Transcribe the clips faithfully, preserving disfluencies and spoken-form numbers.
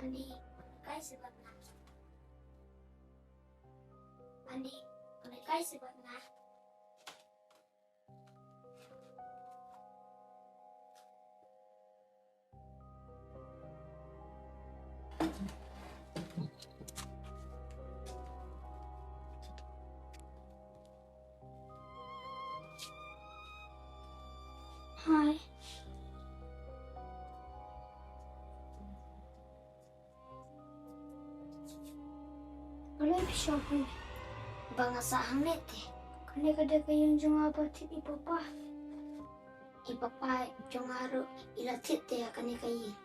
Ani, kai sibat na. Ani, kai sibat na. Hi. Balei phi shong hangne? Ba nga sah hangne te. Kane ka dei ka ïing jong nga ba thied i papa. I papa jong nga ruh i la thied te ïa kane ka ïing.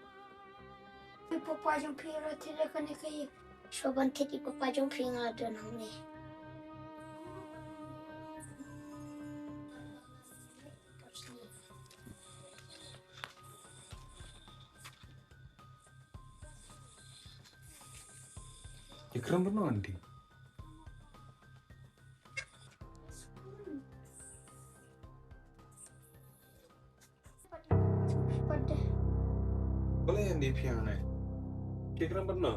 I papa jong phi i la thied ïa kane ka ïing. Shuwa ban thied i papa jong phi nga la don hangne. Ïa kren bad no, Aunty? Balei Aunty phi hangne? Ïa kren bad no?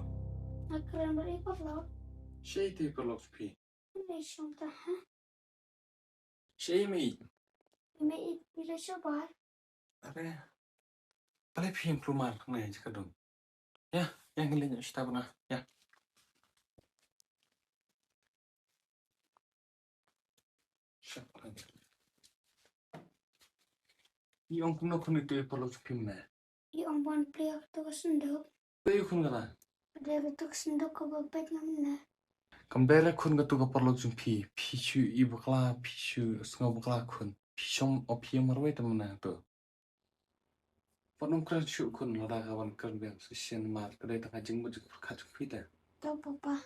Ïa kren bad i paralok. Shaei te i paralok phi? Balei shong ta ha? Shaei mei? Mei, i la shabar. Are. Balei phi ïeng kulmar hangne jaka dum? Ïa, ïa ngin leit noh shata bad nga. Ïa. I ong kumno khun ito i paralok jong phi mynne? I ong ban plie kato ka synduk. Plie khun kata. Plie kato ka synduk kaba peit nga mynne. Kam plie khun kato ka paralok jong phi, phi shu i bakla, phi shu sngew bakla khun. Phi shong o phi marwei te mynne to. Pat ym kren shuh khun, lada ka wan kren biang sa shisien namar ka dei tang ka jingmut jingpyrkhat jong phi te. To papa.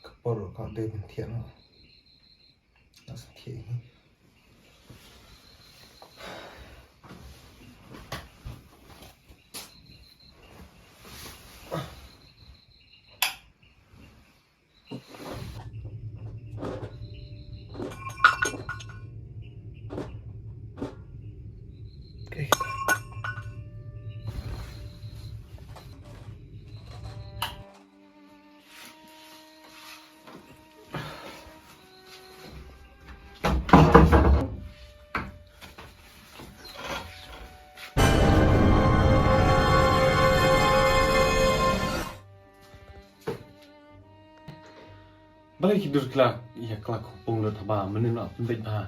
Ka por ka dei ban thiah noh. Nga sa thiah hi. Balei ki dur ki la ïa kylla khopong lut haba mynnin la pynbeit bha.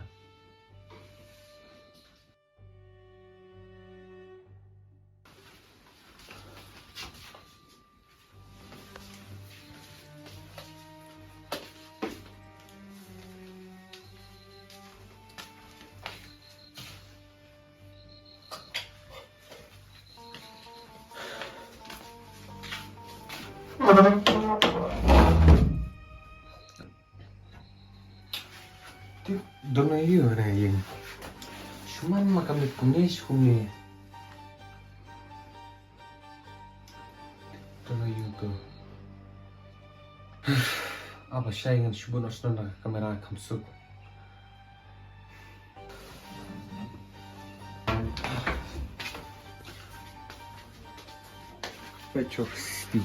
Tip, don aiu hana ïing. Shuman ma ka miet kumne shi kumne. Don aiu to. Aba shai ngan shu bun osnon na ka kamera kham suk. Peit shuh. Ha?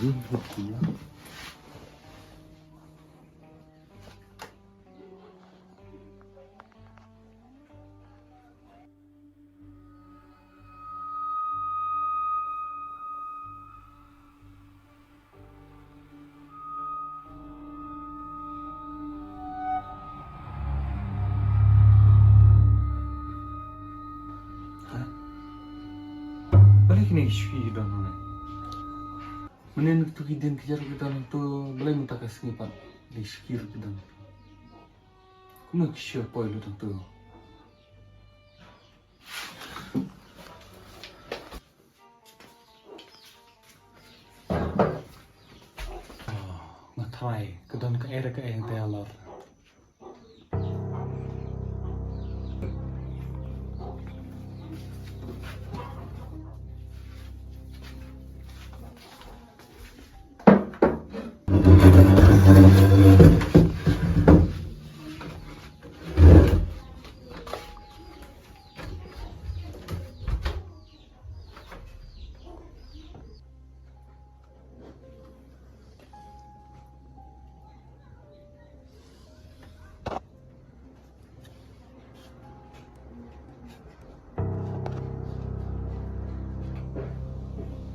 Balei kine ki shuki ki don hangne? Mynne na kito ki dien ki jar ki don hangto, balei mynta ka sngi pat dei shakir ki don. Kumno ki shu poi lut hangto. Oh, nga tharai ka don kaei re kaei hangtei halor.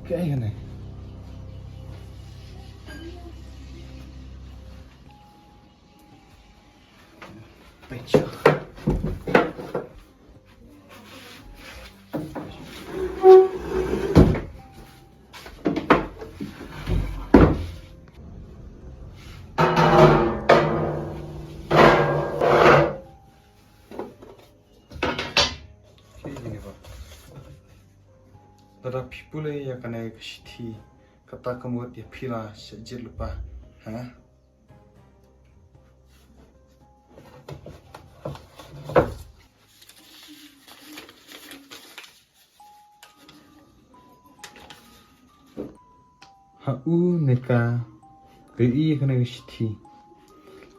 Kaei kane? Peit shuwa. Lada phi pule ïa kane ka shithi, kata ka mut ïa phi la shah jied lypa, ha? Ha u ne ka, ka ïohi ïa kane ka shithi.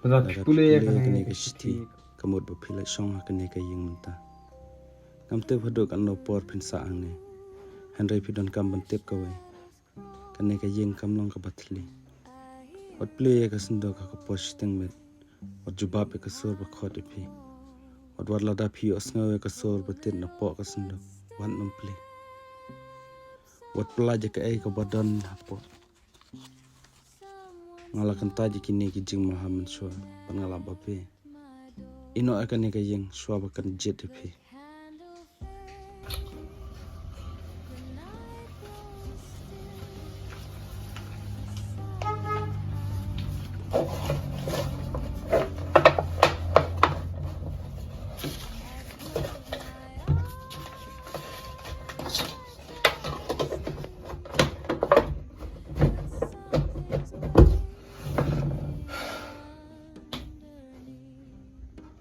Lada phi pule ïa kane ka shithi, ka mut ba phi la shong ha kane ka ïing mynta. Ngam tip haduh katno por phin sah hangne. Hynrei phi donkam ban tip kawei. Kane ka ïing kam long kaba thylli. Wat plie ïa ka synduk ha ka por shiteng miet. Wat jubab ïa ka sur ba khot ïa phi. Wat, wat lada phi ïohsngew ïa ka sur ba tied napoh ka synduk, wat nym plie. Wat pyllait ïa kaei kaba don hapoh. Nga la kyntait ïa kine ki jingmaham mynshuwa, bad nga la babe. Ïehnoh ïa kane ka ïing shuwa ba kan jied ïa phi.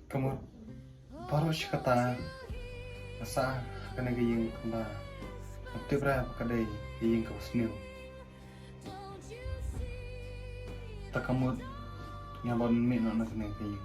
Ka mut baroh shi katta nga sah ha kane ka ïing kumba nga tip re ba ka dei ka ïing kaba sniew. Ta ka mut nga ban mih noh na kane ka ïing.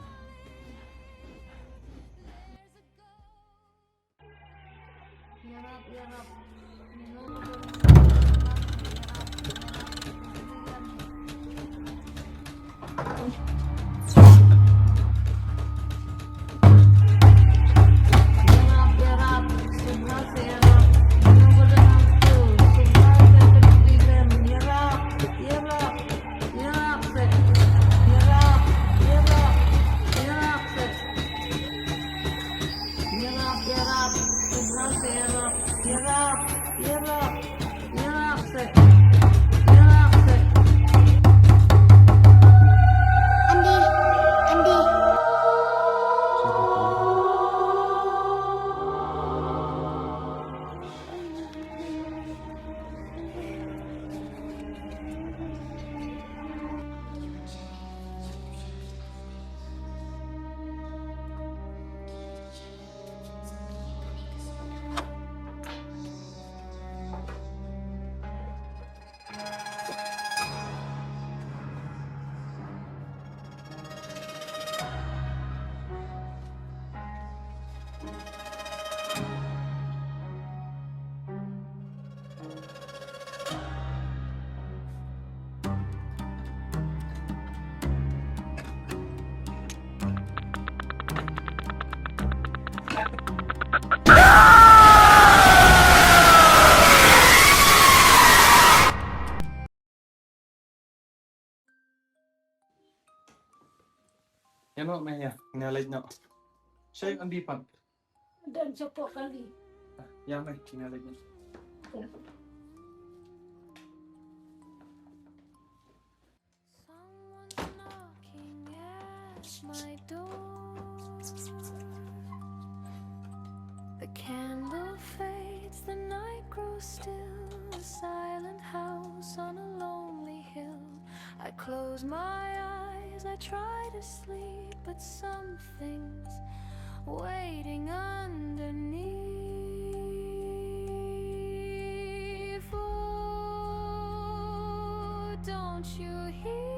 Ïa noh me ïa, nga leit noh. Shei andi pat. Don shapoh kali. Ïa me, nga leit noh. Still, a silent house on a lonely hill. I close my eyes, I try to sleep, but something's waiting underneath. Oh, don't you hear?